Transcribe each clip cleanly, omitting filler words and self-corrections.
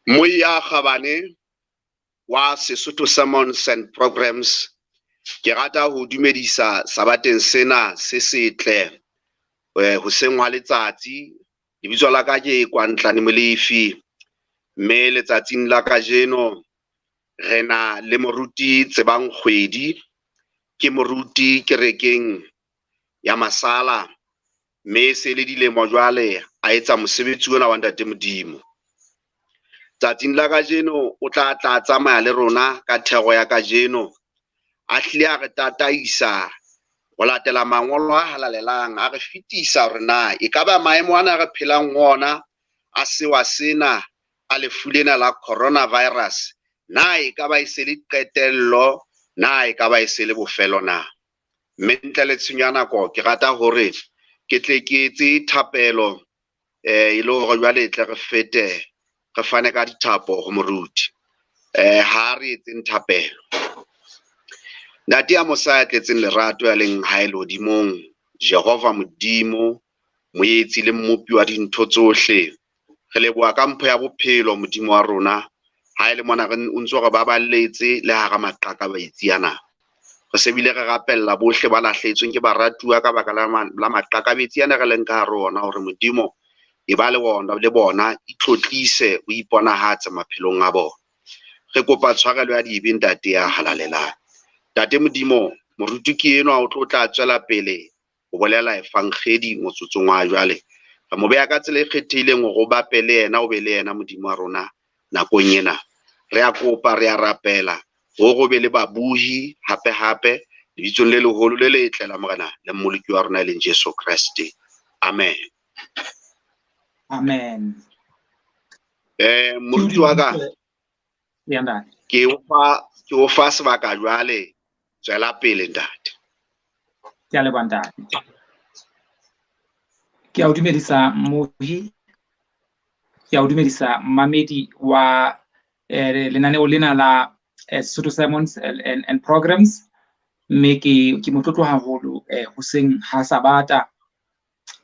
Moya Kgabane wa Sesotho Sermons and Programs, ke rata ho dumedisa sabateng sena se setle hoseng hwa letsatsi. Lebitso la ka ke Kwantlane Molefi, mme letsatsing la kajeno re na le moruti Tsebang Kgwedi. Ke moruti kerekeng ya Masala, mme se le dilemo jwale a etsa mosebetsi ona wa Ntate Modimo. Tsatsing la kajeno o tla tla tsamaya le rona ka thero ya kajeno, a hlile a re tataisa ho latela mangolo a halalelang, a re fetisa hore na ekaba maemo ana re phelang ho ona a sewa sena a lefu lena la coronavirus, na ekaba e se le qetello, na ekaba e se le bofelo na. Mme ntle le tshenyo ya nako, ke rata hore ke tle ke etse thapelo e le hore jwale tle re fete re fane ka dithapo ho moruti. Ha re etseng thapelo. Ntate ya mosa ya tletseng lerato ya leng hae lehodimong, Jehova Modimo, moetsi le mmopi wa dintho tsohle, re leboha ka mpho ya bophelo Modimo wa rona. Ha e le mona re o ntso re baballetse le hara maqakabetsi ana. Re se bile re rapella bohle ba lahlehetsweng ke baratuwa ka baka la maqakabetsi ana re leng ka hare ho ona, hore Modimo e ba le ona le bona, itlotlise, o iponahatse maphelong a bona. Re kopa tshwarelo ya dibe Ntate ya halalelang. Ntate Modimo, moruti ke enwa o tlo tla tswela pele ho bolela efankgedi motsotsong wa jwale. Re mo beha ka tsela e kgethehileng hore o bape le yena, o be le yena Modimo wa rona nakong ena. Re a kopa, re a rapela hore o be le babuhi hape hape lebitsong le leholo le letle la Morena le Mmoloki wa rona e leng Jesu Kreste. Amen. Amen. Moruti wa ka, ke o fa sebaka jwale, tswela pele ntate. Ke a leboha ntate. Ke a o dumedisa mmohi, ke a o dumedisa mmamedi wa lenaneo lena la Sesotho Sermons and Programs, mme ke motlotlo haholo hoseng ha Sabata,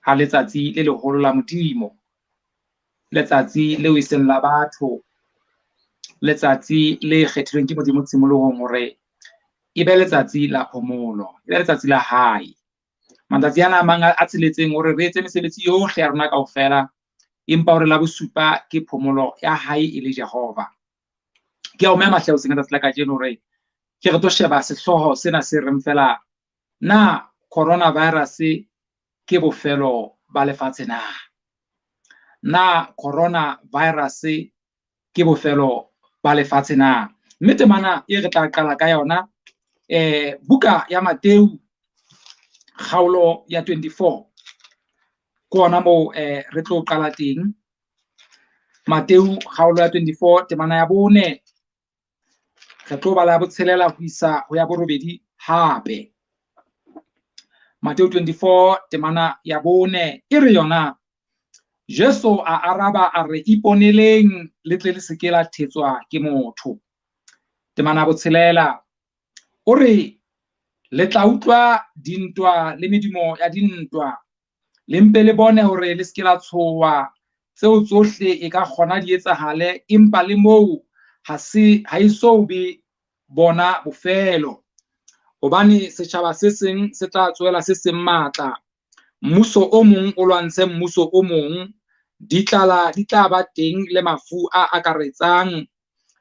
ha letsatsi le leholo la Modimo, letsatsi leo e seng la batho, letsatsi le kgethilweng ke Modimo tshimolohong hore e be letsatsi la phomolo, e be letsatsi la hae. Matsatsi ana a mang a tsheletseng hore re etse mesebetsi yohle ya rona kaofela, empa hore la bosupa ke phomolo ya hae e le Jehova. Ke a o mema hle hoseng ka tsatsi la kajeno hore ke re tlo sheba sehlooho sena se reng fela, na coronavirus ke bofelo ba lefatshe na? Na coronavirus ke bofelo ba lefatshe na? Mme temana e re tla qala ka yona, buka ya Mateu kgaolo ya 24, ke hona moo re tlo qala teng. Mateu kgaolo ya 24 temana ya 4, re tlo bala ya botshelela ho isa ho ya borobedi hape. Mateu 24 temana ya 4 e re yona, Jesu a araba a re, iponeleng le tle le se ke la thetswa ke motho. Temana ya botshelela o re, le tla utlwa dintwa le medumo ya dintwa, le mpe le bone hore le se ke la tshoha, tseo tsohle e ka kgona di etsahale, empa le moo ha se, ha e so be bona bofelo. Hobane setjhaba se seng se tla tswela se seng matla, mmuso o mong o lwantshe mmuso o mong, ditlala di tla ba teng le mafu a akaretsang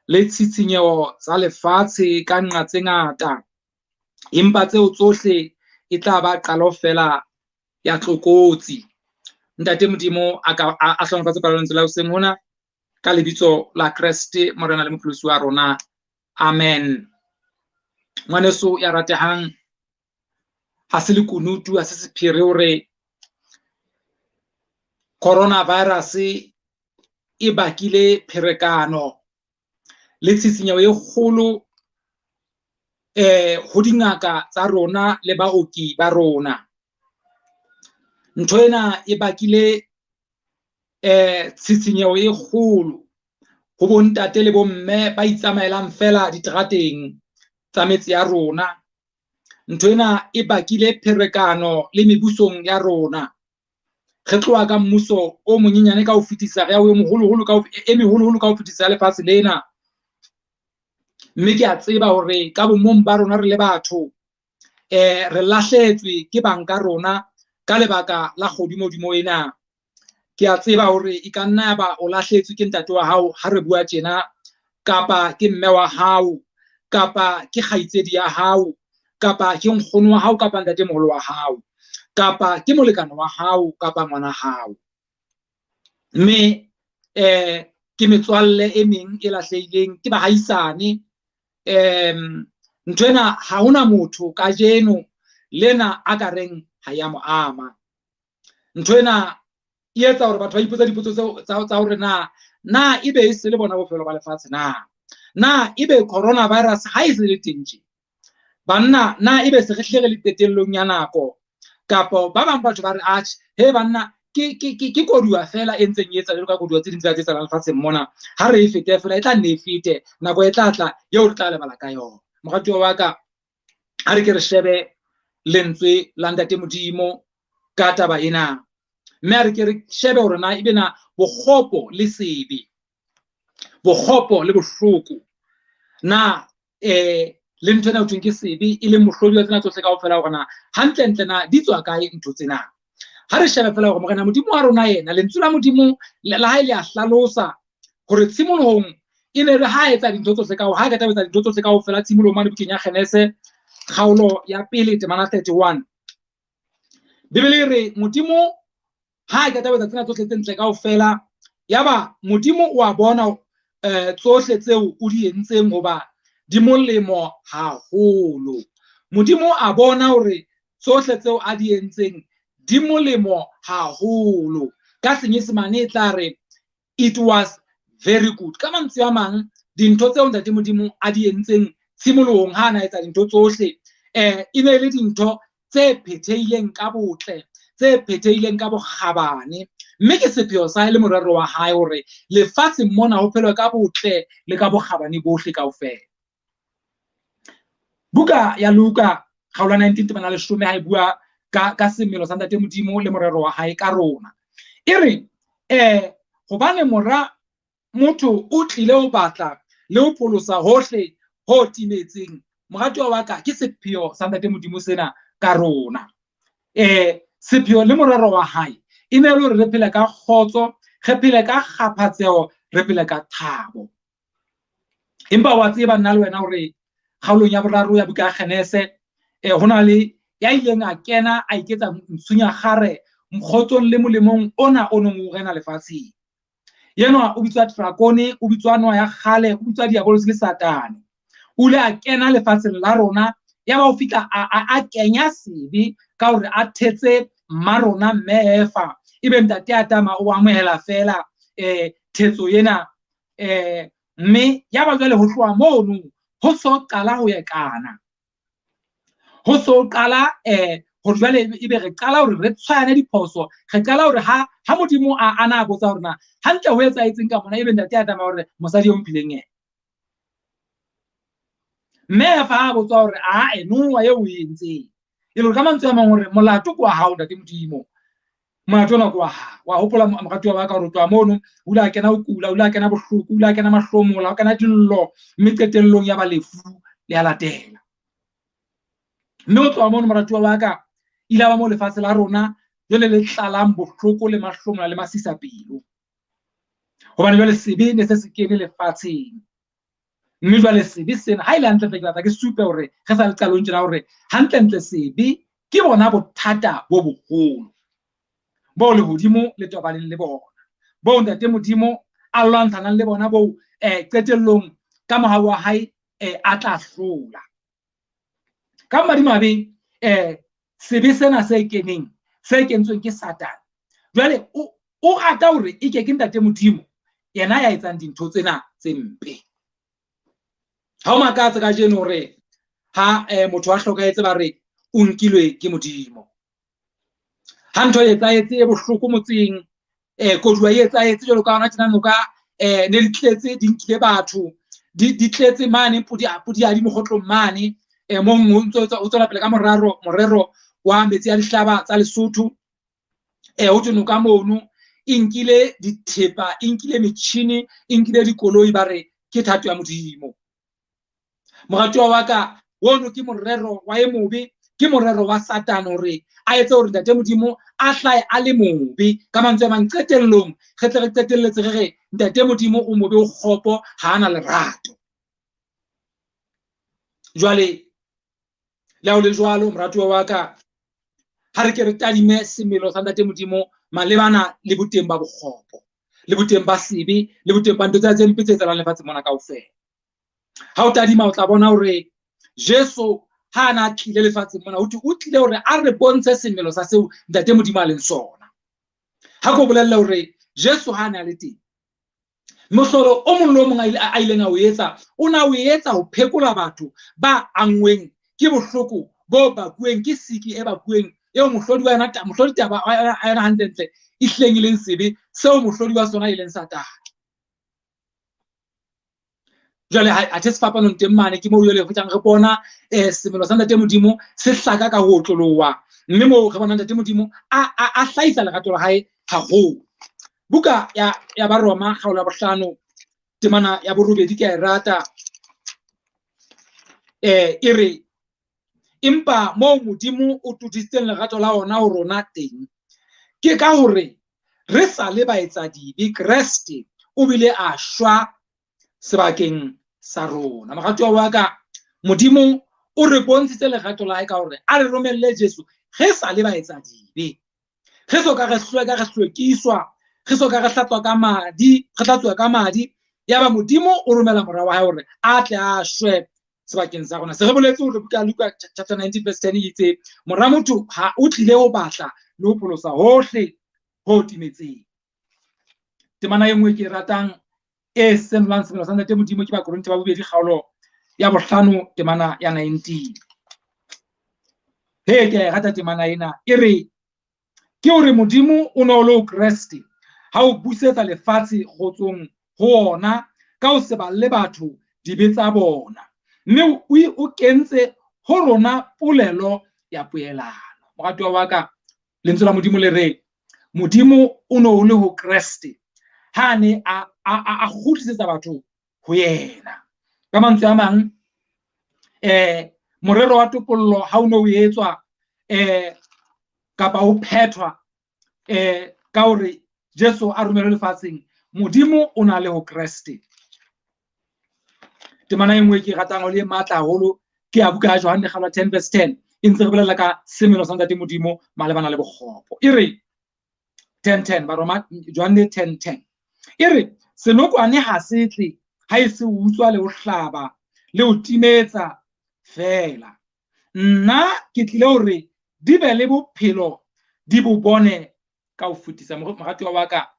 le tshitshinyeho tsa lefatshe ka nqa tse ngata, empa tseo tsohle e tla ba qalo fela ya tlokotsi. Ntate Modimo a ka a hlohonolofatse palo lentswe la hoseng hona ka lebitso la Kreste Morena le Mopholosi wa rona. Amen. Ngwaneso ya ratehang, ha se lekunutu, ha se sephiri hore coronavirus e bakile pherekano le tshisinyeho e kgolo ho dingaka tsa rona le baoki ba rona. Ntho ena e bakile tshisinyeho e kgolo ho bontate le bomme ba itsamaelang fela diterateng tsa metse ya rona. Ntho ena e bakile pherekano le mebusong ya rona. Re tloha ka mmuso o monyenyane ka ho fetisa re ya ho e moholoholo ka e meholoholo ka ho fetisa ya lefatshe lena. Mme ke a tseba hore ka bomong ba rona re le batho re lahlehetswe ke bang ka rona ka lebaka la kgodimodimo ena. Ke a tseba hore e ka nna ya ba o lahlehetswe ke ntate wa hao ha re bua tjena, kapa ke mme wa hao, kapa ke kgaitsedi ya hao, kapa ke nkgono wa hao, kapa ntatemoholo wa hao, kapa ke molekane wa hao, kapa ngwana hao. Mme ke metswalle e meng e lahlehileng, ke bahaisane. Ntho ena ha hona motho kajeno lena a ka reng ha ya mo ama. Ntho ena e etsa hore batho ba ipotse dipotso tseo tsa hore na ebe e se le bona bophelo ba lefatshe na? Na ebe coronavirus ha e se le teng tje? Banna, na ebe se re hlile re le qetellong ya nako? Kapa ba bang batho ba re atjhe, he banna, ke koduwa fela e ntseng e etsa jwalo ka koduwa tse ding tse etsahalang lefatsheng mona. Ha re e fete fela, e tla nne e fete, nako e tla tla eo re tla lebala ka yona. Moratuwa wa ka, ha re ke re shebe lentswe la Ntate Modimo ka taba ena. Mme ha re ke re shebe hore na ebe na bokgopo le sebe, bokgopo le bohloko, na le ntho ena ho thweng ke sebe e leng mohlodi wa tsena tsohle kaofela, hore na hantlentle na di tswa kae ntho tsena. Ha re shebe fela hore Morena Modimo wa rona yena, lentswe la Modimo la hae le a hlalosa hore tshimolohong e ne re ha etsa dintho tsohle ka ha qeta ho etsa dintho tsohle kaofela tshimolohong mane bukeng ya Genese kgaolo ya pele temana 31. Bibele e re Modimo ha qeta ho etsa tsena tsohle tse ntle kaofela, yaba Modimo o a bona tsohle tseo o di entseng hoba di molemo haholo. Modimo a bona hore tsohle tseo a di entseng di molemo haholo. Ka Senyesemane e tla re it was very good. Ka mantswe a mang, dintho tseo Ntate Modimo a di entseng tshimolohong ha a na etsa dintho tsohle, e ne le dintho tse phethehileng ka botle, tse phethehileng ka bokgabane. Mme ke sepheo sa hae le morero wa hae hore lefatsheng mona ho phelwe ka botle le ka bokgabane bohle kaofela. Buka ya Luka kgaolo ya 19 temana 10 ha e bua ka semelo sa Ntate Modimo le morero wa hae ka rona. E re hobane mora motho o tlile ho batla le ho pholosa hohle ho timetseng. Moratuwa wa ka, ke sepheo sa Ntate Modimo sena ka rona. Sepheo le morero wa hae e ne le hore re phele ka kgotso, re phele ka kgaphatseho, re phele ka thabo. Empa wa tseba nna le wena hore kgaolong ya boraro ya buka ya Genese, ho na le ya ileng a kena a iketsa ntshunyakgare kgotsong le molemong ona o neng o rena lefatsheng. Yenwa o bitswa Drakone, o bitswa noha ya kgale, o bitswa Diabolose le Satane. O ile a kena lefatsheng la rona, ya ba o fihla a kenya sebe ka hore a thetse mma rona mme Eva, ebe ntate Adama o amohela fela thetso ena, mme ya ba jwale ho tloha mono ho so qala ho ekana. Ho so qala hore jwale ebe re qala hore re tshwane diphoso, re qala hore ha Modimo a ana a botsa hore na hantle ho etsahetseng ka mona, ebe ntate Adama hore mosadi o mphileng yena. Mme Eva a botsa hore a noa eo o e entseng. E le hore ka mantswe a mang hore molato ke wa hao Ntate Modimo. Molato ona ke wa hao. Wa hopola moratuwa wa ka hore o tloha mono, o ile a kena ho kula, o ile a kena bohloko, o ile a kena mahlomola, o kena dillo, mme qetellong ya ba lefu le a latela. Mme o tloha mono moratuwa wa ka, ile a ba mo lefatshe la rona jwale le tlalang bohloko le mahlomola le masisapelo. Hobane jwale sebe ne se se kene lefatsheng. Mme jwale sebe sena ha ile hantlentle ke batla ke supe hore re sa le qalong tjena hore hantlentle sebe ke bona bothata bo boholo bo lehodimo le tobaneng le bona, bo Ntate Modimo a lwantshanang le bona, bo qetellong ka mohau wa hae a tla hlola. Ka madimabe sebe sena se keneng, se kentsweng ke Satane, jwale o rata hore e ke ke Ntate Modimo yena ya etsang dintho tsena tse mpe. Ha o makatse kajeno hore ha motho a hlokahetse ba re o nkilwe ke Modimo. Ha ntho e etsahetse e bohloko motseng, koduwa e etsahetse jwalo ka hona tjena noka, ne di tletse, di nkile batho, di tletse mane podi mokgotlong mane, mong o ntso o tswela pele ka morero wa metsi a dihlaba tsa Lesotho. Ho thwe noka mono e nkile dithepa, e nkile metjhini, e nkile dikoloi, ba re ke thato ya Modimo. Moratuwa wa ka, ono ke morero wa e mobe, ke morero wa Satane hore a etse hore Ntate Modimo a hlahe a le mobe. Ka mantswe a mang, qetellong re tle re qetelletse re re Ntate Modimo o mobe, o kgopo, ha ana lerato. Jwale le ha ho le jwalo, moratuwa wa ka, ha re ke re tadime semelo sa Ntate Modimo malebana le boteng ba bokgopo, le boteng ba sebe, le boteng ba ntho tse mpe tse etsahalang lefatsheng mona kaofela. Ha o tadima o tla bona hore Jesu ha ana tlile lefatsheng mona, ho thwe o tlile hore a re bontshe semelo sa seo Ntate Modimo a leng sona. Ha ke o bolelle hore Jesu ha ana le teng, mohlolo o mong le o mong a ileng a o etsa, o na o etsa ho phekola batho ba anngweng ke bohloko bo bakuweng ke siki e bakuweng eo mohlodi wa yona, mohlodi taba wa yona hantlentle e hlileng e leng sebe seo mohlodi wa sona e leng Satane. Jwale athe sefapanong teng mane ke moo jwale re fetang re bona semelo sa Ntate Modimo se hlaka ka ho otloloha, mme moo re bona Ntate Modimo a hlahisa lerato la hae haholo. Buka ya Baroma kgaolo ya bohlano temana ya borobedi ke a e rata, e re empa moo Modimo o totisitseng lerato la ona ho rona teng, ke ka hore re sa le baetsadibe, Kreste o bile a shwa sebakeng sa rona. Moratuwa wa ka, Modimo o re bontshitse lerato la hae ka hore a re romelle Jesu re sa le baetsadibe. Re so ka re hlweka, re hlwekiswa, re so ka re hlatswa ka madi, re hlatsuwa ka madi, yaba Modimo o romela mora wa hae hore a tle a shwe sebakeng sa rona. Se re boletse hore buka ya Luka chapter 19 verse 10 e itse mora motho ha o tlile ho batla le ho pholosa hohle ho timetseng. Temana e nngwe ke e ratang e senolang semelo sa Ntate Modimo ke Bakorinthe ba bobedi kgaolo ya bohlano temana ya 19. He, ke a e rata temana ena, e re ke hore Modimo o ne o le ho Kreste ha o busetsa lefatshe kgotsong ho ona ka ho se balle batho dibe tsa bona, mme o kentse ho rona polelo ya poelano. Moratuwa wa ka, lentswe la Modimo le re Modimo o ne o le ho Kreste ha ne a kgutlisetsa batho ho yena. Ka mantswe a mang, morero wa topollo ha o ne o etswa kapa o phethwa ka hore Jesu a romelwe lefatsheng, Modimo o na le ho Kreste. Temana e nngwe ke ratang haholo, e matla haholo, ke ya buka ya Johanne kgaolo 10 verse 10, e ntse re bolella ka semelo sa Ntate Modimo malebana le bokgopo. E re 10:10, Baroma Johanne 10:10. E re senokwane ha se tle ha e se utswa le ho hlaba le ho timetsa fela. Nna ke tlile hore di be le bophelo, di bo bone ka ho fetisa. Moratuwa wa ka,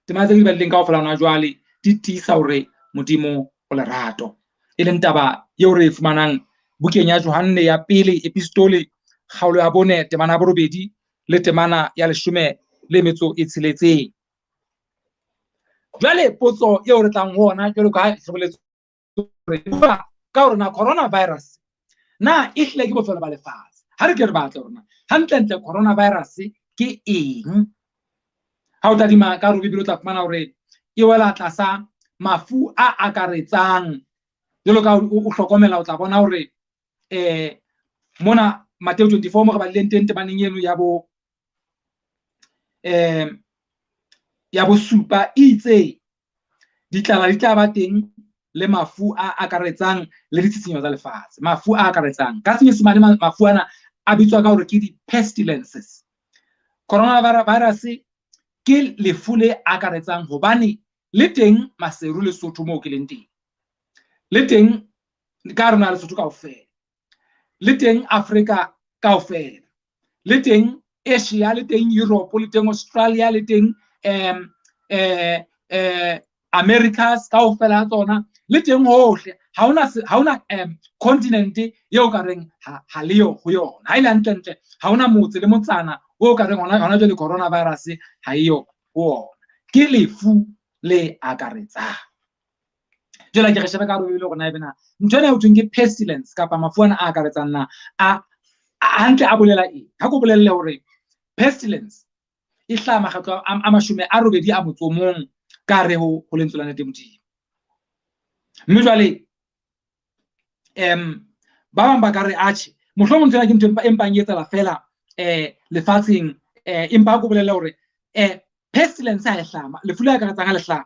temana tse ke di badileng kaofela hona jwale di tiisa hore Modimo o lerato, e leng taba eo re e fumanang bukeng ya Johanne ya pele epistole kgaolo ya 4 temana ya 8 le temana ya 16. Jwale potso eo re tlang ho ona jwalo ka ha re boletse re bua ka hore na coronavirus na e hlile ke bofelo ba lefatshe. Ha re ke re batle hore na hantlentle coronavirus ke eng. Ha o tadima ka hare ho Bibele o tla fumana hore e wela tlasa mafu a akaretsang. Jwalo ka o hlokomela o tla bona hore mona Mateo 24 mo re badileng teng temaneng eno ya bo ya bosupa e itse ditlala di tla ba teng le mafu a akaretsang le ditshisinyo tsa lefatshe. Mafu a akaretsang ka Senyesemane mafu ana a bitswa ka hore ke di-pestilences. Coronavirus ke lefu le akaretsang hobane le teng Maseru Lesotho moo ke leng teng, le teng ka rona Lesotho kaofela, le teng Afrika kaofela, le teng Asia, le teng Europe, le teng Australia, le teng Americas kaofela tsona, le teng hohle. Ha hona continent eo ka reng ha le yo ho yona. Ha ile hantlentle ha hona motse le motsana o ka reng hona jwale coronavirus ha eyo ho ona. Ke lefu le akaretsang. Jwale ke re shebe ka hare ho Bibele hore na ebe na ntho ena e ho thweng ke pestilence kapa mafu ana a akaretsang na a hantle a bolela eng. Ha ke o bolelle hore pestilence e hlaha makgetlo a 81 ka hare ho lentswe la Ntate Modimo. Mme jwale ba bang ba ka re atjhe, mohlomong ntho ena ke ntho e mpang e etsahala fela lefatsheng, empa ko bolelle hore pestilence ha e hlaha, lefu le akaretsang ha le hlaha,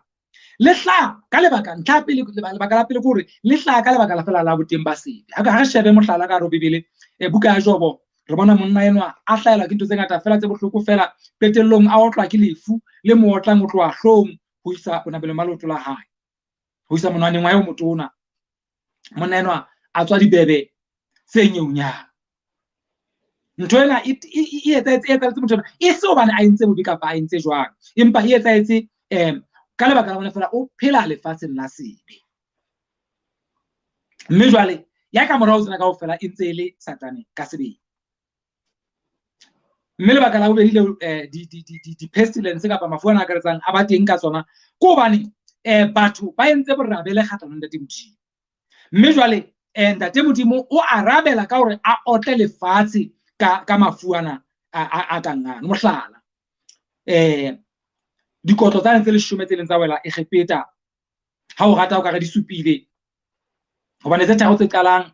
le hlaha ka lebaka, ntlha ya pele, lebaka la pele ke hore le hlaha ka lebaka la fela la boteng ba sebe. Ha re shebe mohlala ka hare ho Bibele, buka ya Jobo, re bona monna enwa a hlahelwa ke ntho tse ngata fela tse bohloko fela, qetellong a otlwa ke lefu le mo otlang ho tloha hloohong ho isa bonabelong ba leoto la hae, ho isa monwaneng wa hae o motona. Monna enwa a tswa dibebe tse nyeunyang. Ntho ena e etsahetse motho ena, e se hobane a entse bobe kapa a entse jwang, empa e etsahetse ka lebaka la bona fela o phela lefatsheng la sebe. Mme jwale ya ka morao tsena kaofela e ntse e le Satane ka sebele. Mme lebaka la bobedi leo di-pestilence kapa mafu ana a akaretsang a ba teng ka tsona ke hobane batho ba entse borabele kgahlanong le Ntate Modimo. Mme jwale Ntate Modimo o arabela ka hore a otle lefatshe ka mafu ana a kang ano. Mohlala, dikotlo tsane tse 10 tse leng tsa wela Egepeta, ha o rata o ka re di supile, hobane tse tharo tse qalang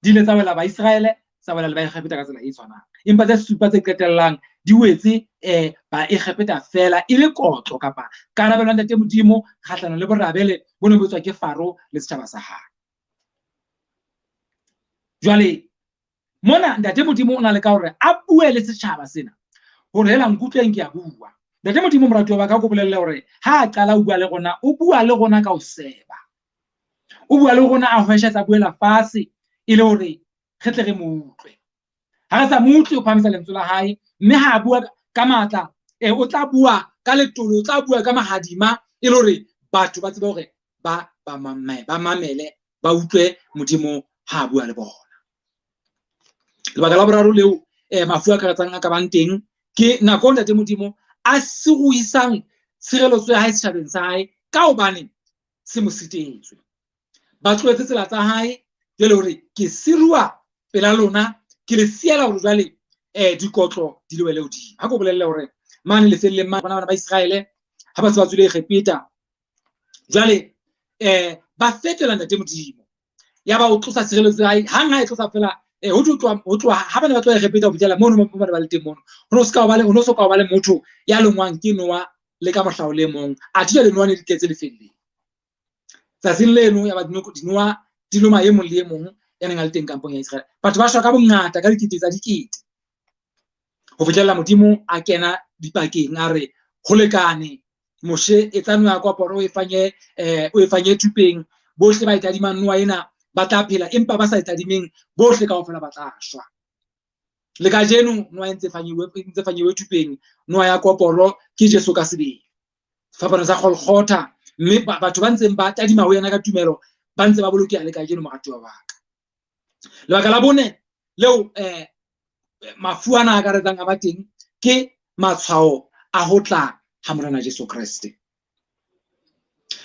di ile tsa wela Baiseraele, tsa wela le Baegepeta ka tsela e tshwanang, empa tse supa tse qetellang di wetse Baegepeta fela e le kotlo kapa karabelo ya Ntate Modimo kgahlanong le borabele bo neng bo etswa ke Faro le setjhaba sa hae. Jwale mona Ntate Modimo o na le ka hore a bue le setjhaba sena hore hela nkutlweng ke a bua. Ntate Modimo moratuwa wa ka, ko bolelle hore ha a qala o bua le rona, o bua le rona ka ho seba, o bua le rona a hweshetsa, buela fatshe e le hore re tle re mo utlwe. Ha re sa mo utlwe, o phahamisa lentswe la hae, mme ha a bua ka matla, o tla bua ka letolo, o tla bua ka mahadima e le hore batho ba tsebe hore ba mamele, ba utlwe Modimo ha a bua le bona. Lebaka la boraro leo mafu a akaretsang a ka bang teng ke nako Ntate Modimo a siruisang tshireletso ya hae setjhabeng sa hae ka hobane se mo sitetswe. Ba tlohetse tsela tsa hae, jwale hore ke sirua pela lona, ke le siela hore jwale dikotlo di le wele hodimo. Ha ke o bolelle hore mane lefelleng mane bona bana ba Iseraele ha ba se ba tswile Egepeta, jwale ba fetola Ntate Modimo, ya ba o tlosa tshireletso ya hae. Hang ha e tlosa fela, ho tloha ha ba ne ba tloha Egepeta ho fihlela mono mo ba ne ba le teng mono, ho no se ka ba le, ho no so ka ba le motho ya lengwang ke noa le ka mohla o le mong, athe jwale noa ne di tletse lefelleng. Tsatsing leno ya ba dinoa di loma e mong le e mong ya neng a le teng kampong ya Iseraele. Batho ba shwa ka bongata, ka dikete tsa dikete, ho fihlella Modimo a kena dipakeng a re ho lekane, Moshe etsa noa ya koporo o e fanye thupeng, bohle ba e tadimang noa ena ba tla phela, empa ba sa e tadimeng bohle kaofela ba tla shwa. Le kajeno noa e ntse fanyewe thupeng, noa ya koporo ke Jesu ka sebele, sefapano sa Golgotha, mme batho ba ntseng ba tadima ho yena ka tumelo ba ntse ba bolokeha le kajeno, moratuwa wa ka. Lebaka la bone leo mafu ana a akaretsang a ba teng ke matshwao a ho tla ha Morena Jesu Kreste.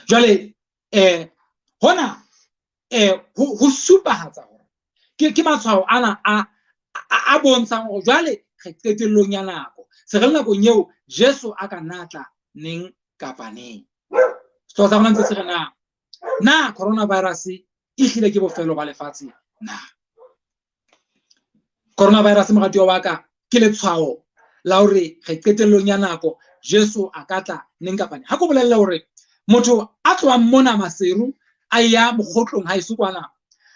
Jwale hona ho supahatsa hore ke matshwao ana a bontshang hore jwale re qetellong ya nako, se re le nakong eo Jesu a ka nna tla neng kapa neng. Sehlooho sa rona ntse se re na coronavirus e hlile ke bofelo ba lefatshe na? Coronavirus, moratuwa wa ka, ke letshwao la hore re qetellong ya nako, Jesu a ka tla neng kapa neng. Ha ke bolelle hore motho a tlohang mona Maseru a ya Mokgotlong ha eso kwana,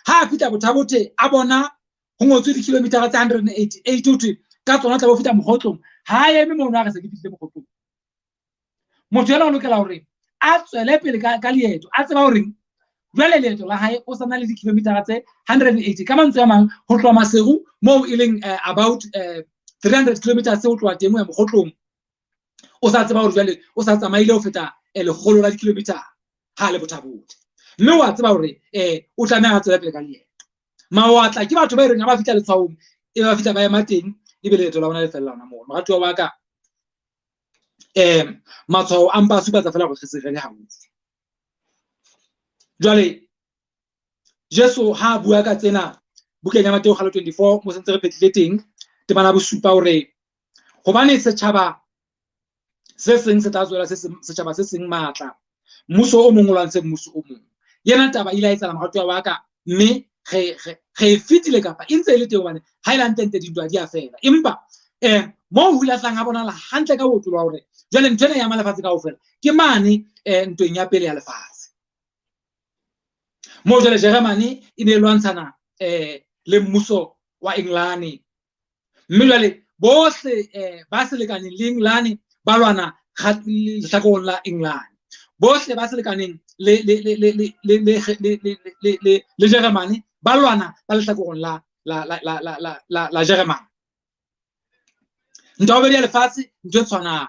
ha a fihla Bothabothe a bona ho ngotswe di-kilometer tse 188 ho thwe ka tsona tla bo fihla Mokgotlong, ha a eme mono a re se ke fihlile Mokgotlong. Motho ena o lokela hore a tswele pele ka leeto, a tseba hore jwale leeto la hae o sa na le di-kilometer tse 180. Ka mantswe a mang, ho tloha Maseru moo e leng about 300 kilometers ho tloha teng ho ya Mokgotlong, o sa tseba hore jwale o sa tsamaile ho feta lekgolo la di-kilometer ha le Bothabothe, mme wa tseba hore o tlameha a tswele pele ka leeto. Mawatla ke batho ba e reng ha ba fihla letshwaong, e ba fihla ba ema teng, ebe leeto la bona le fella hona moo. Moratuwa wa ka, matshwao a mpa a supatsa fela hore re se re le haufi. Jwale Jesu ha a bua ka tsena bukeng ya Mateo kgaolo 24, mo sentse re phetlile teng temana bosupa, hore hobane setjhaba Se seng se tla tswela se seng, setjhaba se seng matla, mmuso o mong o lwantshe mmuso o mong. Yena taba ile ya etsahala, moratuwa wa ka, mme re e fetile kapa e ntse e le teng, hobane ha e le hantlentle dintwa di a fela. Empa moo ho ile ha bonahala hantle ka botlolo hore jwale ntho ena ya ama lefatshe kaofela ke mane ntweng ya pele ya lefatshe, moo jwale Germany e ne e lwantshana le mmuso wa England, mme jwale bohle ba selekaneng le England ba lwana lehlakoreng la England, bohle ba selekaneng le Germany ba lwana ka lehlakoreng la Germany. Ntwa ya bobedi ya lefatshe ntho e tshwanang,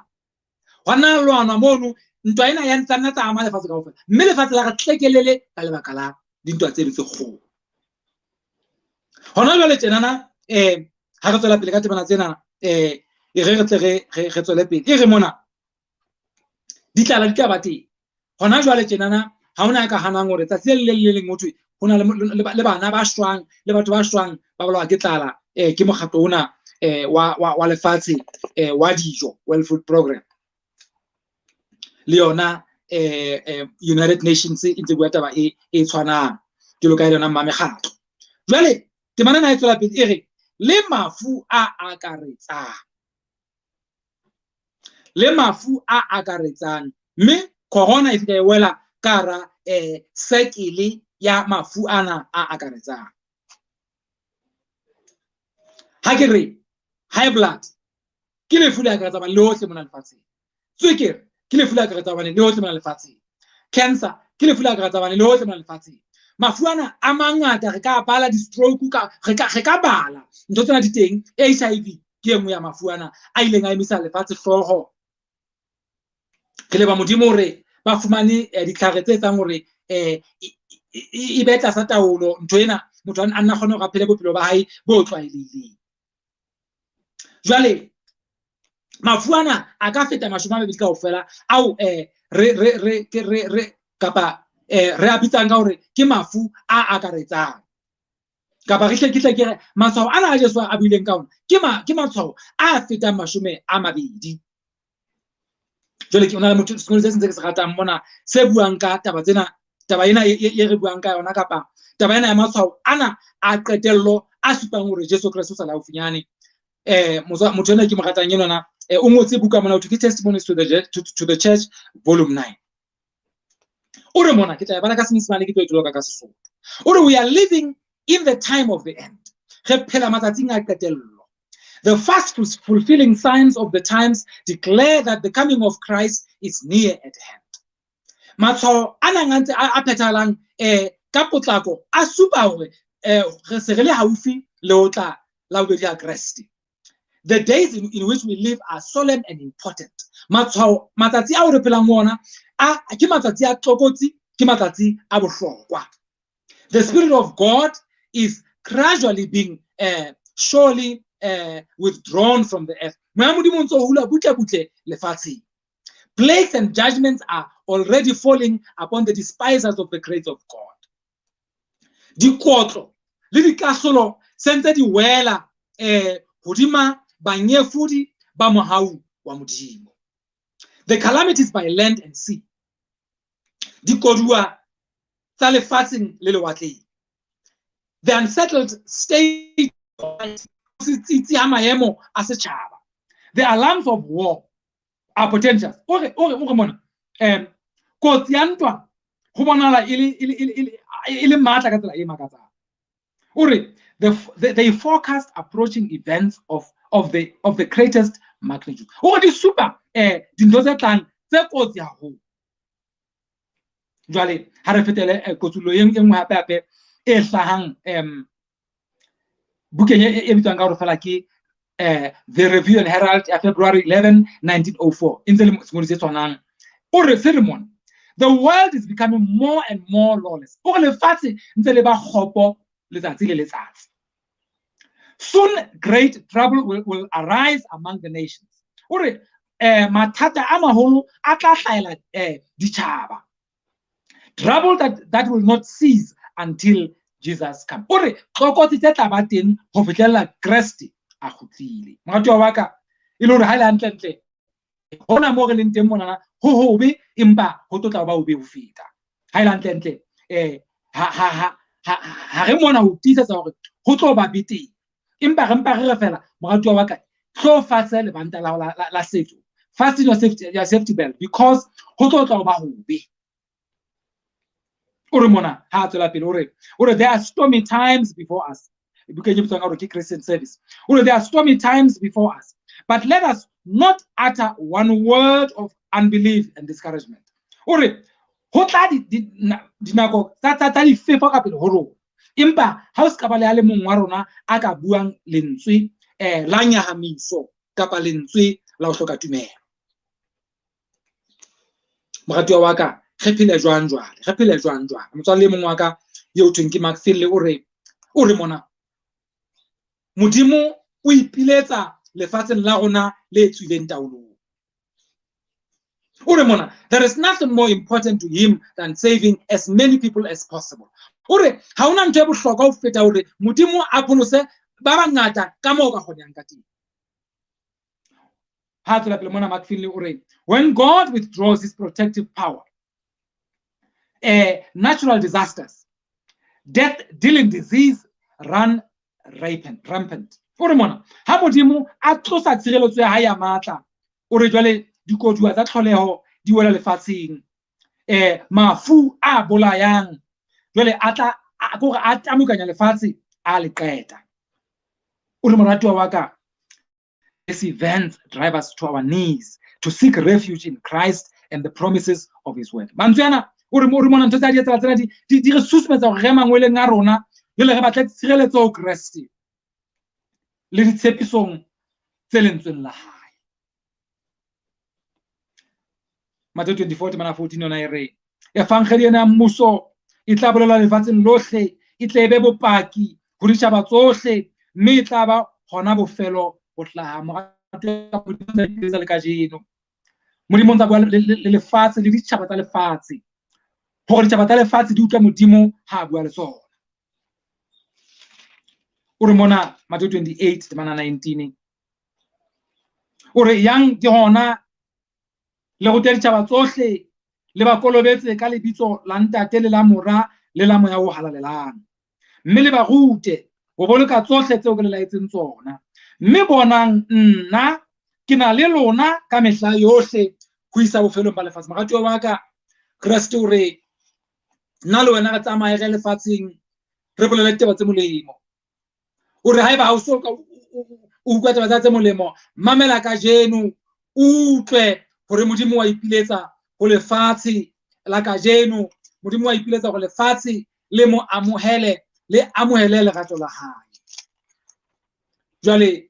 hwa nna lwanwa mono, ntwa ena ya ntsa nna tsa ama lefatshe kaofela, mme lefatshe la re tlekelele ka lebaka la dintwa tseno tse kgolo. Hona jwale tjenana ha re tswela pele ka temana tsena, e re re tle re tswele pele, e re mona ditlala di tla ba teng. Hona jwale tjenana ha hona ya ka hanang hore tsatsi le leng le leng ho thwe ho na le bana ba shwang le batho ba shwang ba bolawa ke tlala, ke mokgatlo ona wa lefatshe wa dijo, World Food Program. Le yona United Nations e ntse bua taba e tshwanang, jwalo ka yona mma mekgatlo. Jwale temana ena e tswela pele e re le mafu a akaretsang, le mafu a akaretsang, mme corona e fihla e wela ka hara sekele ya mafu ana a akaretsang. Ha ke re high blood ke lefu le akaretsang le hohle mona lefatsheng, tswekere ke lefu le akaretsang le hohle mona lefatsheng, cancer ke lefu le akaretsang le hohle mona lefatsheng. Mafu ana a mangata, re ka bala di-stroke, re ka bala ntho tsena di teng. HIV ke e nngwe ya mafu ana a ileng a emisa lefatshe hlooho. Re leboha Modimo hore ba fumane ditlhare tse etsang hore e be tlasa taolo ntho ena, motho a nna kgone hore a phele bophelo ba hae bo tlwaelehileng. Jwale mafu ana a ka feta 20 kaofela ao re kapa re a bitsang ka hore ke mafu a akaretsang, kapa re hle ke tle ke re matshwao ana a Jesu a buileng ka ona ke matshwao a fetang 20. Jwale ke ona le motho sekolo se seng se ke se ratang mona se buang ka taba tsena, taba ena e re buang ka yona, kapa taba ena ya matshwao ana a qetello a supang hore Jesu Kreste o sa le haufinyane. Motho ena ke mo ratang enwana, o ngotse buka mona ho thwe ke Testimonies to the Church volume 9. O re mona, ke tla e bala ka Senyesemane, ke tlo e toloka ka Sesotho. O re we are living in the time of the end. Re phela matsatsing a qetello. The fast fulfilling signs of the times declare that the coming of Christ is near at hand. Matshwao a nang a ntse a phethahalang ka potlako a supa hore re se re le haufi le ho tla la bobedi ha Kreste. The days in which we live are solemn and important. Matshwao, matsatsi ao re phelang ho ona a ke matsatsi a tlokotsi, ke matsatsi a bohlokwa. The Spirit of God is gradually being surely withdrawn from the earth. Moya Modimo o ntso hula butle butle lefatsheng. Plagues and judgments are already falling upon the despisers of the grace of God. Dikotlo le dikahlolo se ntse di wela hodima banyefodi ba mohau wa Modimo. The calamities by land and sea. Dikoduwa tsa lefatsheng le lewatleng. The unsettled state, tsitsi ha maemo a setjhaba. The alarms of war are potential. O re mona, kotsi ya ntwa ho bonahala e le matla ka tsela e makatsang. O re they forecast approaching events of the greatest magnitude. O re di supa dintho tse tlang tse kotsi haholo. Jwale ha re fetele kotsullo e nngwe hape hape e hlahang bukeng e bitswang ka hore fela ke The Review and Herald ya February 11, 1904. E ntse le sengodi se tshwanang. O re se re mona, the world is becoming more and more lawless. O re lefatshe ntse le ba kgopo letsatsi le letsatsi. Soon great trouble will arise among the nations. O re mathata a maholo a tla hlahela ditjhaba. Trouble that will not cease until Jesus comes. O re tlokotsi tse tla ba teng ho fihlella Kreste a kgutlile. Moratuwa wa ka, e le hore ha e le hantlentle Hona moo re leng teng monana ho hobe, empa ho tlo tla ba hobe ho feta. Ha e le hantlentle, ha re mona ho tiisetsa hore ho tlo ba betere, empa re mpa re re fela, moratuwa wa ka, hlo fatshe lebanta la la setso, fasten your safety belt, because ho tlo tla ho ba hobe. O re mona ha a tswela pele, o re there are stormy times before us. Bukeng e bitswang ka hore ke Christian Service, o re there are stormy times before us, but let us not utter one word of unbelief and discouragement. O re ho tla dinako tsa difefo ka pele ho rona, empa ha o se ka ba le a le mong wa rona a ka buang lentswe la nyahamiso kapa lentswe la ho hloka tumelo. Moratuwa wa ka, re phele jwang jwale? Re phele jwang jwale? Motswalle e mong wa ka eo thweng ke Mark Finley o re mona Modimo o ipiletsa lefatsheng la rona le tswileng taolong. O re mona there is nothing more important to him than saving as many people as possible. O re ha hona ntho e bohlokwa ho feta hore Modimo a pholose ba bangata ka moo ka kgonehang ka teng. Ha tswela pele mona Mark Finley o re when God withdraws his protective power, natural disasters, death dealing disease run rampant. O re mona ha Modimo a tlosa tshireletso ya hae ya matla, o re jwale dikoduwa tsa tlholeho di wela lefatsheng, mafu a bolayang jwale a tla kore a tamukanya lefatshe a le qeta. O re moratuwa wa ka, these events drive us to our knees to seek refuge in Christ and the promises of his word. Mantswe ana o re mona ntho tsa di etsala tsena di re susumetsa hore re mangweleng a rona jwale re batle tshireletso ho Kreste le ditshepisong tse lentsweng la hae. Matthew 24 temana 14 yona e re evangeli ena ya mmuso e tla bolelwa lefatsheng lohle, e tle e be bopaki ho ditjhaba tsohle, mme e tla ba hona bofelo ho hlaha. Moratuwa le kajeno Modimo o ntsa bua le lefatshe le ditjhaba tsa lefatshe, hore ditjhaba tsa lefatshe di utlwa Modimo ha a bua le tsona. O re mona Matthew 28 temana 19 o re yang ke hona le rute ditjhaba tsohle, le ba kolobetse ka lebitso la Ntate le la Mora le la Moya o Halalelang, mme le ba rute ho boloka tsohle tseo ke le laetseng tsona. Mme bonang, nna ke na le lona ka mehla yohle ho isa bofelong ba lefatshe. Moratuwa wa ka, Kreste o re nna le wena re tsamaye re lefatsheng re bolele ditaba tse molemo. O re haeba ha o so ka o utlwa taba tse molemo, mamela kajeno, o utlwe hore Modimo wa ipiletsa ho lefatshe la kajeno. Modimo wa ipiletsa hore lefatshe le mo amohele, le amohele lerato la hae. Jwale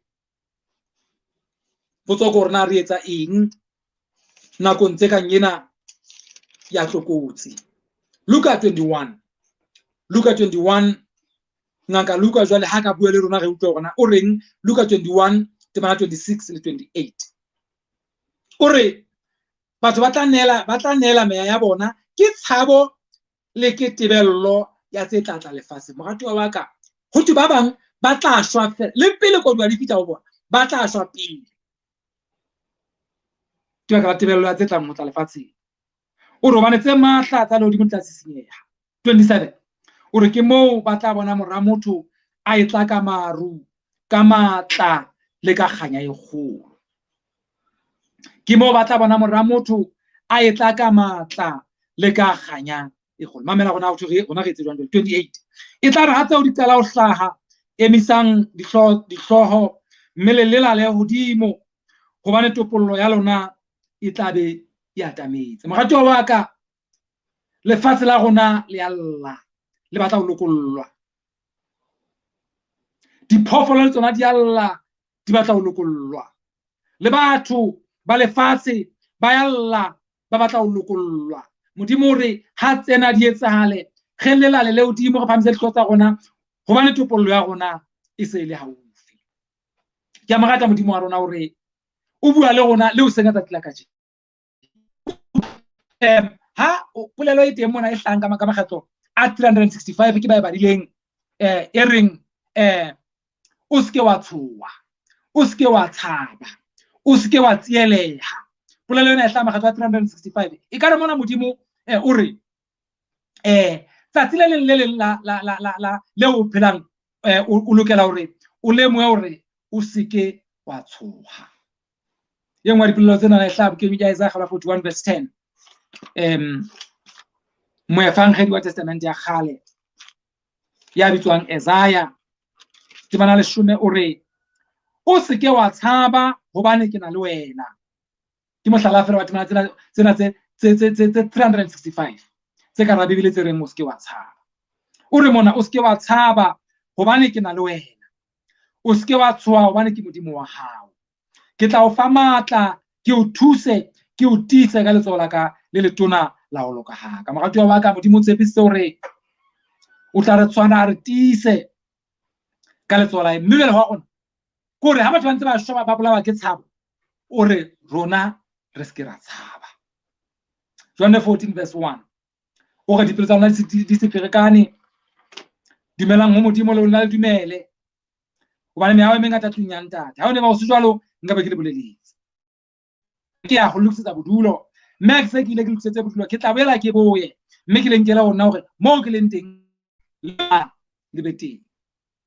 potso ke hore na re etsa eng nakong tse kang ena ya tlokotsi. Luka 21, Luka 21, ngaka Luka jwale ha ka bua le rona re utlwe hore na o reng. Luka 21 temana 26 le 28 o re batho ba tla neela meya ya bona ke tshabo le ke tebello ya tse tla tla lefatsheng. Moratuwa wa ka, ho thwe ba bang ba tla shwa fela le pele koduwa di fihla ho bona, ba tla shwa pele ke baka la tebello ya tse tlang ho tla lefatsheng. O re hobane tse matla tsa lehodimo di tla sisinyeha. 27 o re ke moo ba tla bona mora motho a etla ka maru, ka matla le ka kganya e kgolo. Ke moo ba tla bona mora motho a etla ka matla le ka kganya e kgolo. Mamela rona rona re etse jwang jwale. 28 e tla re ha tseo di qala ho hlaha, emisang dihlooho mme le lelale hodimo, hobane topollo ya lona e tla be e atametse. Moratuwa wa ka, lefatshe la rona le a lla, le batla ho lokollwa. Diphoofolo le tsona di a lla, di batla ho lokollwa. Le batho ba lefatshe ba ya lla, ba batla ho lokollwa. Modimo o re ha tsena di etsahale, re lelale le hodimo, re phahamise dihlooho tsa rona, hobane topollo ya rona e se e le haufi. Ke a mo rata Modimo wa rona hore o bua le rona le hoseng ka tsatsi la kajeno. Ha polelo e teng mona e hlahang ka makgetlo a 365 ke ba e badileng, e reng o seke wa tshoha, o seke wa tshaba, o seke wa tsieleha, Polelo ena e hlaha makgetlo a 365. E ka re mona Modimo o re tsatsi le leng le leng la la la la la leo o phelang, o lokela hore o lemohe hore o seke wa tshoha. E nngwe ya dipolelo tsena e hlaha bukeng ya Isaiah 41 verse 10. Moefangedi wa Testamente ya kgale ya bitswang Isaiah, temana 10, o re o seke wa tshaba hobane ke na le wena. Ke mohlala fela wa temana tsena tse 365 tse ka hara Bibele tse reng o seke wa tshaba. O re mona o seke wa tshaba hobane ke na le wena. O seke wa tshoha hobane ke Modimo wa hao. Ke tla o fa matla, ke o thuse, ke o tiise ka letsoho la ka le letona la ho loka ha ka. Moratuwa wa ka, Modimo o tshepisitse hore o tla re tshwana, a re tiise ka letsoho la hae. Mme jwale hwa rona ke hore ha batho ba ntse ba shwa, ba bolawa ke tshabo, o re rona re seke ra tshaba. John 14 verse 1 o re dipelo tsa lona di se ferekane, dumelang ho Modimo le lona le dumele, hobane meaho e mengata tlung ya Ntate. Ha o ne ba o se jwalo, nka be ke le boleletse. Ke ya ho lokisetsa bodulo, mme ha ke se ke ile ke lokisetse bodulo, ke tla boela ke boye, mme ke le nkele ho nna hore moo ke leng teng le be teng.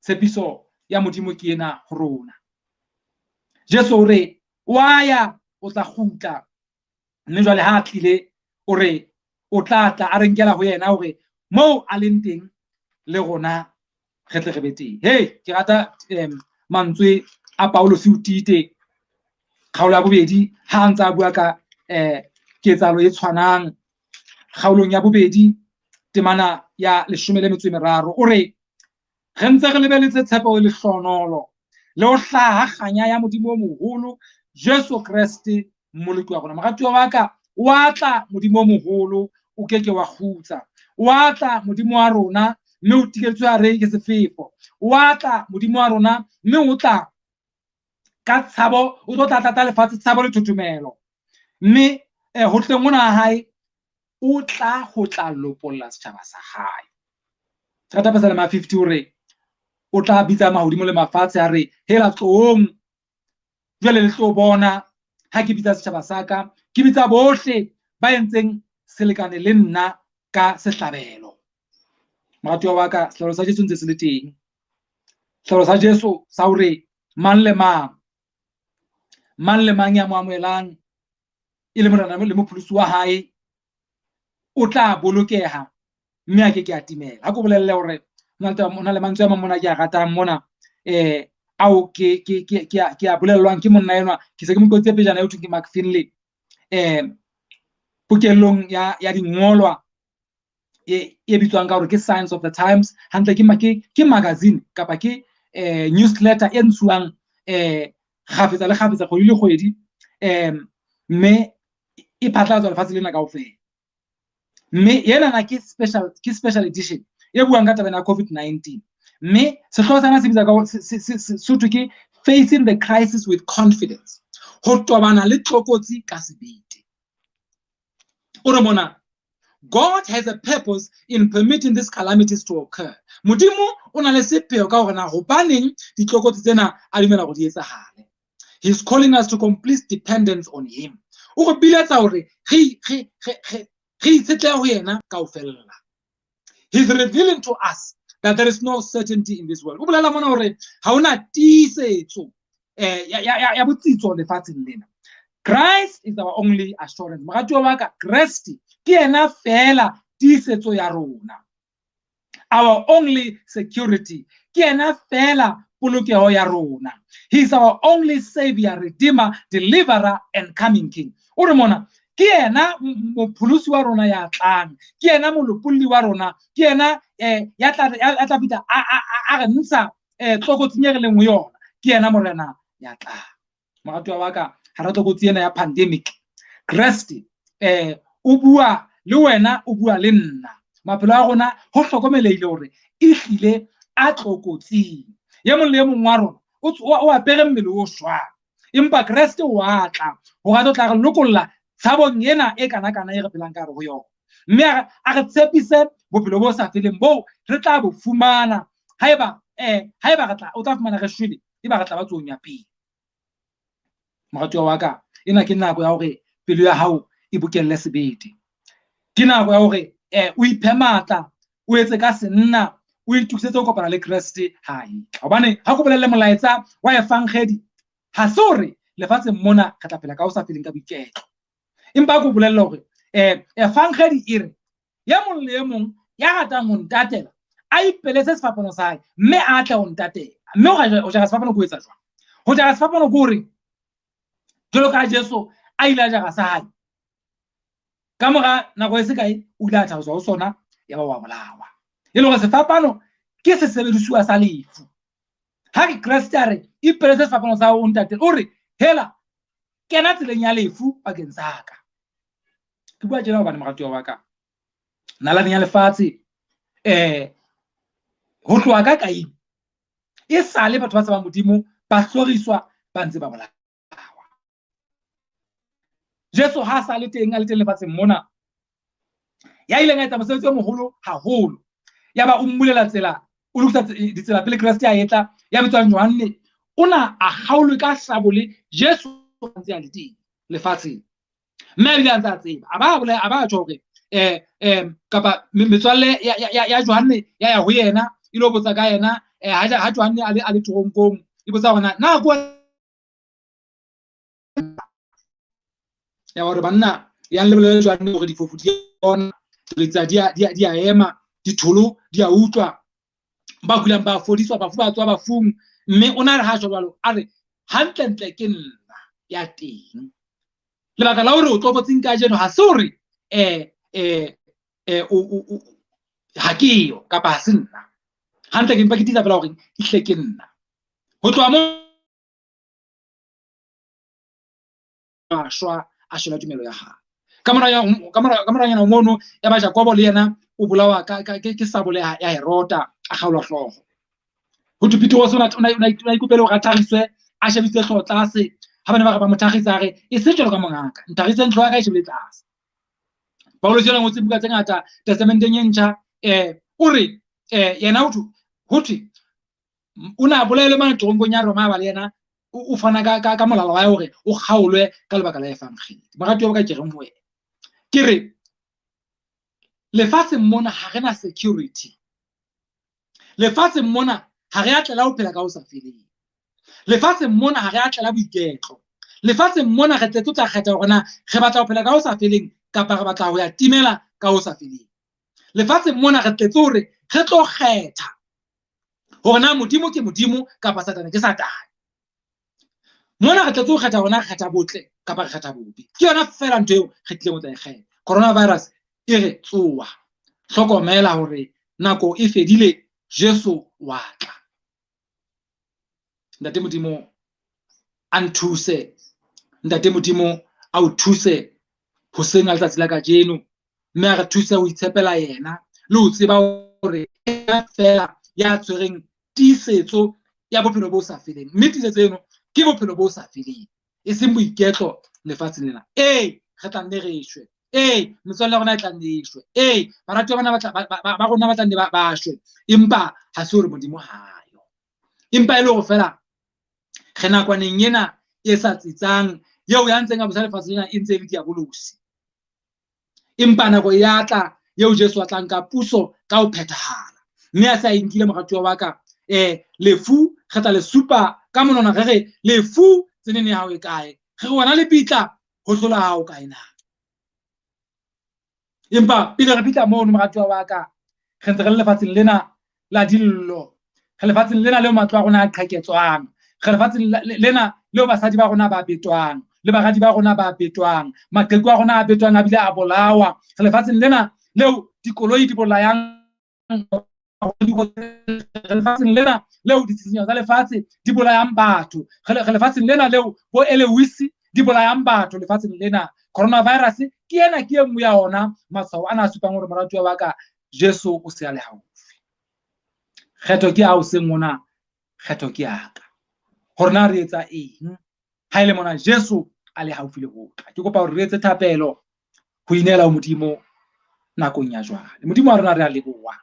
Tshepiso ya Modimo ke ena ho rona. Jesu o re wa ya, o tla kgutla, mme jwale ha a tlile o re o tla tla a re nkela ho yena hore moo a leng teng le rona re tle re be teng. Hey, ke rata mantswe a Paulus o Tite kgaolo ya bobedi ha a ntse a bua ka ketsahalo e tshwanang kgaolong ya bobedi temana ya 13, o re re ntse re lebeletse tshepo e lehlonolo le ho hlaha kganya ya Modimo o moholo Jesu Kreste Mmoloki wa rona. Moratuwa wa ka, wa tla Modimo o moholo, o ke ke wa kgutsa. Wa tla Modimo wa rona, mme o tiketswe hare ke sefefo. Wa tla Modimo wa rona, mme o tla ka tshabo, o tlo tla tlatsa lefatshe tshabo le thothomelo. Mme ho tleng hona ha hae, o tla ho tla lopolla setjhaba sa hae. Ke rata Pesalema ya 50 hore o tla bitsa mahodimo le mafatshe a re, hela tloong, jwale le tlo bona ha ke bitsa setjhaba sa ka, ke bitsa bohle ba entseng selekane le nna ka sehlabelo. Moratuwa wa ka, sehlabelo sa Jesu ntse se le teng. Sehlabelo sa Jesu sa hore mang le mang, mang le mang ya mo amohelang e le Morena le Mopholosi wa hae, o tla bolokeha mme a ke ke a timela. Ha ke o bolelle hore ho na le mantswe a mang mona ke a ratang mona, ao ke a bolellwang ke monna enwa, ke se ke mo qotse pejana, eo thweng ke Mark Finley, pokellong ya dingolwa e bitswang ka hore ke Signs of the Times. Hantle ke magazine kapa ke newsletter e ntshuwang kgafetsa le kgafetsa, kgwedi le kgwedi, mme e phatlalatswa lefatshe lena kaofela. Mme enana ke special edition e buang ka taba ena ya COVID-19. Mme sehlooho sena se bitsa ka hore se thwe ke Facing the Crisis with Confidence, ho tobana le tlokotsi ka sebete. O re mona, God has a purpose in permitting these calamities to occur. Modimo o na le sepheo ka hore na hobaneng ditlokotsi tsena a dumela hore di etsahale. He's calling us to complete dependence on him. O re biletsa hore re itshetlehe ho yena kaofela. He's revealing to us that there is no certainty in this world. O bolela mona hore ha hona tiisetso ya botsitso lefatsheng lena. Christ is our only assurance. Moratuwa wa ka, Kreste ke yena fela tiisetso ya rona. Our only security. Ke yena fela polokeho ya rona. He is our only savior, redeemer, deliverer and coming king. O re mona, ke yena mopholosi wa rona ya tlang, ke yena molopolli wa rona, ke yena ya tla fihla a re ntsha tlokotsing e re leng ho yona, ke yena morena ya tlang. Moratuwa wa ka, hara tlokotsi ena ya pandemic, Kreste o bua le wena, o bua le nna. Maphelo a rona ho hlokomelehile hore ehlile a tlokotsing. E mong le e mong wa rona o apere mmele o shwang, empa Kreste o a tla hore a tlo tla re lokolla tshabong ena e kana-kana e re phelang ka hare ho yona. Mme a re tshepise bophelo bo sa feleng boo re tla bo fumana haeba re tla, o tla fumana re shwele, eba re tla ba tsohong ya pele. Moratuwa wa ka, ena ke nako ya hore pelo ya hao e bokelle sebete. Ke nako ya hore o iphe matla, o etse ka senna, o itokisetse ho kopana le Kreste ha e tla. Hobane ha ke bolelle molaetsa wa evangedi, ha se hore lefatsheng mona re tla phela ka ho sa feleng ka boiketlo. Empa ke o bolelle hore evangedi e re ye mong le ye mong ya ratang ho ntatela a ipeletse sefapano sa hae mme a tle ho ntatela. Mme ho jara sefapano ke ho etsa jwang? Ho jara sefapano ke hore jwalo ka Jesu a ile a jara sa hae, ka mora nako e se kae o ile a thabiswa ho sona, ya ba wa bolawa. E le hore sefapano ke sesebedisuwa sa lefu. Ha re Kreste a re ipeletse sefapano sa hao o ntatele, o re hela kena tseleng ya lefu bakeng sa ka. Ke bua tjena hobane moratuwa wa ka, nalaneng ya lefatshe ho tloha ka Kaine e sale batho ba tsebang Modimo ba hloriswa ba ntse ba bolawa. Jesu ha sa le teng, a le teng lefatsheng mona, ya ileng a etsa mosebetsi o moholo haholo, ya ba o mmulela tsela, o lokisa ditsela pele Kreste a etla, ya bitswang Johanne, o na a kgaolwe ka sabole Jesu a ntse a le teng lefatsheng. Mme a bile a ntse a tseba, a ba bolaya, a ba tjho hore kapa metswalle ya Johanne ya ya ho yena e lo botsa ka yena, ha Johanne a le toronkong, e botsa hore na ko ya hore banna yang le bolele Johanne hore difofu di bona, ditsa di a ema, ditholo di a utlwa, ba kulang ba fodiswa, bafu ba tswa bafung. Mme o na re ha tjho jwalo, a re hantlentle ke nna ya teng. Lebaka la hore o tlokotsing kajeno ha se hore ha ke yo kapa ha se nna. Hantle ke mpa ke tiisa fela hore ehlile ke nna. Ho tloha moo a shwa, a shwela tumelo ya hae. Ka moranyana mono ya ba Jakobo le yena o bolawa ke sabole ya Herota, a kgaolwa hlooho. Ho thwe Petrose o na ikopele hore a thariswe, a shebisitse hlooho tlase. Ha ba ne ba re ba mo thakgisa, a re e seng jwalo ka mongaka, nthariseng hlooho ya ka e shebile tlase. Paulus yena o ngotse buka tse ngata Testamenteng e ntjha, o re yena ho thwe o na bolaelwe mane toronkong ya Roma, ba le yena o fana ka molala wa hore o kgaolwe ka lebaka la evangeli. Moratuwa wa ka, ke reng ho wena? Ke re lefatsheng mona ha re na security. Lefatsheng mona ha re a tlela ho phela ka ho sa feleng. Lefatsheng mona ha re a tlela boiketlo. Lefatsheng mona re tletse ho tla kgetha hore na re batla ho phela ka ho sa feleng kapa re batla ho ya timela ka ho sa feleng. Lefatsheng mona re tletse hore re tlo kgetha hore na Modimo ke Modimo kapa Satane ke Satane. Mona re tletse ho kgetha hore na re kgetha botle kapa re kgetha bobe. Ke yona feela ntho eo re tlileng ho tla e kgetha. Coronavirus e re tsoha. Hlokomela hore nako e fedile, Jesu wa tla. Ntate Modimo a nthuse, Ntate Modimo a o thuse hoseng ha letsatsi la kajeno, mme a re thuse ho itshepela yena le ho tseba hore yena feela ya tshwereng tiisetso ya bophelo bo sa feleng. Mme tiisetso eno ke bophelo bo sa feleng, e seng boiketlo lefatsheng lena. Ee, re tla nne re shwe. Ee, metswalle ya rona e tla nne e shwe. Ee, baratuwa ba rona ba tla nne ba shwe. Empa ha se hore Modimo ha yo. Empa e le hore feela re nakwaneng ena e sa tsitsang, eo ya ntseng a busa lefatshe lena e ntse e le diabolosi. Empa nako ya tla eo Jesu a tla nka puso ka ho phethahala. Mme a se a inkile moratuwa wa ka, lefu re tla le supa ka monwana, re re lefu tsenene ya hao e kae? Re re wena lebitla ho hlola ha hao kae na? Empa pele re fihla mono moratuwa wa ka, re ntse re le lefatsheng lena la dillo, re lefatsheng lena leo matlo a rona a qheketswang, re lefatsheng lena leo basadi ba rona ba betwang le baradi ba rona ba betwang, maqheku a rona a betwang a bile a bolawa, re lefatsheng lena leo dikoloi di bolayang, re lefatsheng lena leo ditshisinyo tsa lefatshe di bolayang batho, re lefatsheng lena leo bo Elewisi di bolayang batho lefatsheng lena. Coronavirus ke ena, ke e nngwe ya ona matshwao ana a supang hore moratuwa wa ka Jesu o se a le haufi. Kgetho ke ya hao seng mona, kgetho ke ya ka. Hore na re etsa eng ha e le mona Jesu a le haufi le ho tla. Ke kopa hore re etse thapelo ho inehela ho Modimo nakong ya jwale. Modimo wa rona re a leboha.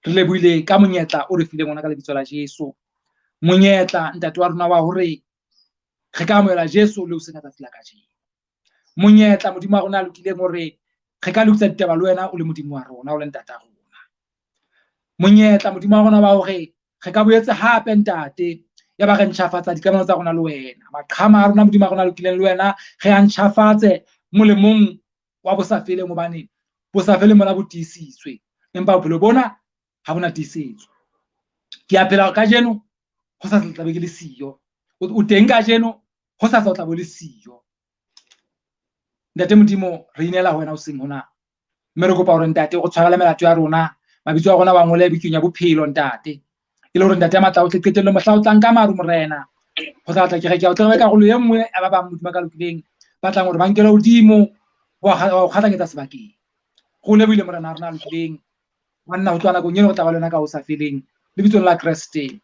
Re lebohile ka monyetla o re fileng ona ka lebitso la Jesu. Monyetla ntate wa rona wa hore re ka amohela Jesu le ho sena tsatsi la kajeno. monyetla Modimo wa rona a lokileng hore re ka lokisa ditaba le wena o le Modimo wa rona, o le ntata rona. Monyetla Modimo wa rona wa hore re ka boetse hape ntate ya ba re ntjhafatsa dikamano tsa rona le wena. Maqhama a rona Modimo wa rona a lokileng le wena re a ntjhafatse molemong wa bosafeleng, hobane bosafeleng bona bo tiisitswe, empa bophelo bona ha bona tiisetso. Ke a phela kajeno, hosasa tla be ke le siyo. O teng kajeno, hosasa o tla be o le siyo. Ntate Modimo, re inehela ho wena hoseng hona, mme re kopa hore ntate o tshwarele melato ya rona, mabitso a rona wa ngole bukeng ya bophelo ntate, e le hore ntate ya matla ohle qetellong mohla o tlang ka maru Morena, ho tla tla kereke ya o tle re be karolo e nngwe ya ba bang Modimo a ka lokileng, ba tlang hore ba nkelwe hodimo wa ho kgahlanyetsa sebakeng. Re o lebohile Morena wa rona a lokileng, banna ho tloha nakong eno re tla ba le wena ka ho sa feleng, lebitsong la Kreste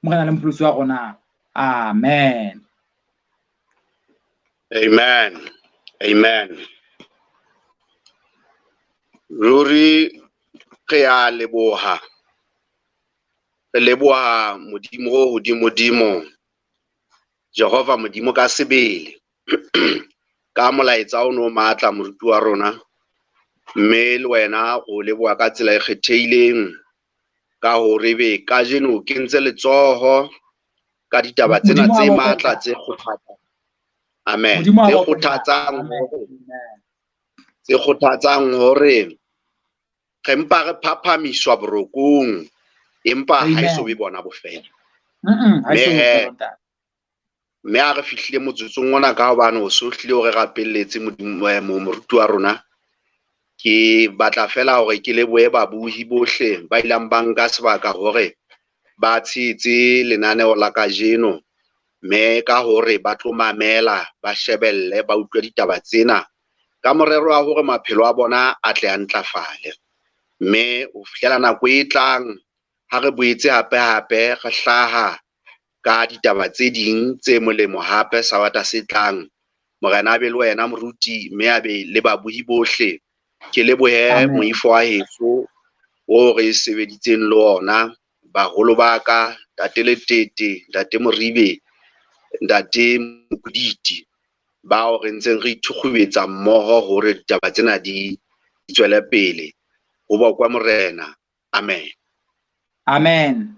Morena le Mopholosi wa rona. Amen. Amen. Amen. Ruri re a leboha. Re leboha Modimo o hodimodimo, Jehova Modimo ka sebele, ka molaetsa o no matla moruti wa rona, mme le wena o leboha ka tsela e kgethehileng ka hore be kajeno o kentse letsoho ka ditaba tsena Modimo a tse bokwe matla ntate. tse kgothatsang. Amen. Modimo a Tse bokwe ntate. kgothatsang Amen. hore, tse kgothatsang hore re mpa re phaphamiswa borokong, empa ha e so Amen. be bona bofelo. Ha e so be Mme, bofelo, ntate. mme ha re fihlile motsotsong ona ka hobane o so hlile o re rapelletse Modimo, moruti wa rona, ke batla fela hore ke lebohe babuhi bohle ba ileng ba nka sebaka hore ba tshehetse lenaneo la kajeno, mme ka hore ba tlo mamela, ba shebelle, ba utlwe ditaba tsena ka morero wa hore maphelo a bona a tle a ntlafale. Mme ho fihlela nako e tlang ha re boetse hape hape re hlaha ka ditaba tse ding tse molemo hape Sabata se tlang. Morena a be le wena moruti, mme a be le babuhi bohle. Ke lebohe Amen. moifo wa heso o re sebeditseng le ona, baholo ba ka, Ntate Letete, Ntate Moribe, Ntate Mokuditi, bao re ntseng re ithukgubetsa mmoho hore ditaba tsena di tswele pele. Ho bokwe Morena. Amen. Amen.